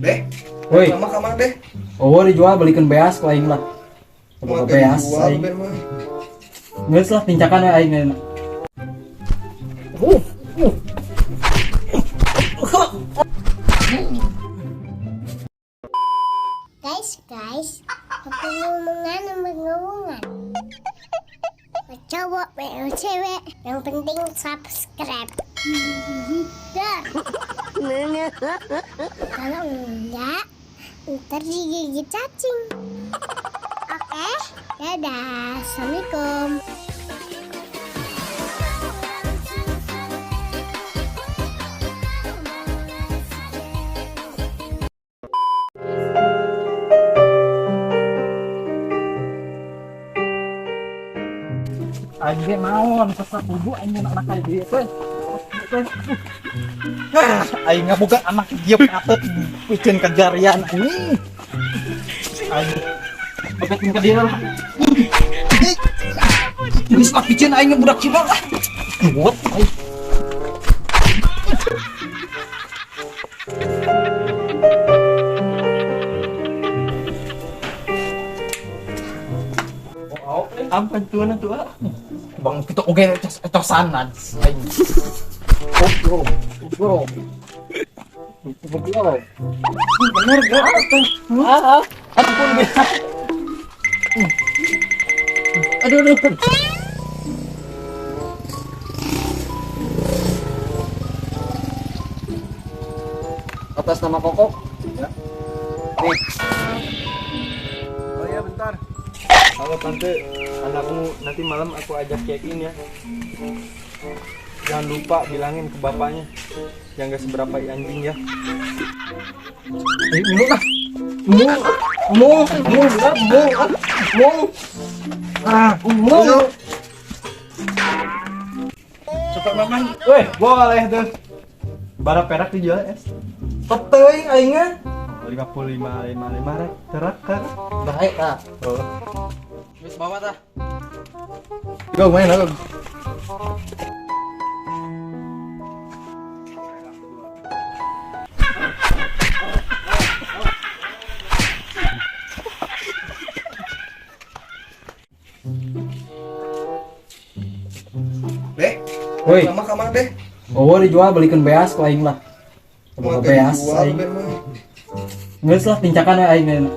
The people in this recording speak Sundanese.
Deh. Woi. Sama kamar deh. Oh, dijual belikan beas ku aing lah. Mau Boga beas aing. Geus lah tincakan we aing ayeuna. Guys, guys, ngomongan ngomongan. Cowok, cewek, yang penting subscribe. Dah. Kalau enggak, ntar digigit cacing. Oke, dadah. Assalamualaikum. Aing ge naon sesat bubu aing anak aing ieu teh. Ah, aing ngaboga anak ieu patut piceun kajarian anjing. Aing bebetin ka dieu lah. Geus lah piceun aing budak Cina lah. Buat aing. Ampun tuh tuh. Bang kita oge cosan aing. Goblok, goblok. Goblok. Bener gak tuh? Ah, ampun bisa. Aduh, aduh. Atas nama Koko. Ya. Nih. Oh iya bentar. Halo tante, anakmu nanti malam aku ajak check-in ya. Jangan lupa bilangin ke bapaknya yang gak seberapa anjing ya. Mulu lah. Mulu, mulu, mulu, mulu, mulu. Ah, mulu. Suka makan. Weh, boleh tuh. Bara perak dijual es. Peteuing aing mah. 55 55 rek terak. Baik tah. Oh. Wis bawa tah. Go main aku. Deh. Woi. Sama kamar deh. Oh, dijual belikan beas ku aing lah. Boga beas aing. Geus lah tincakan we aing ayeuna.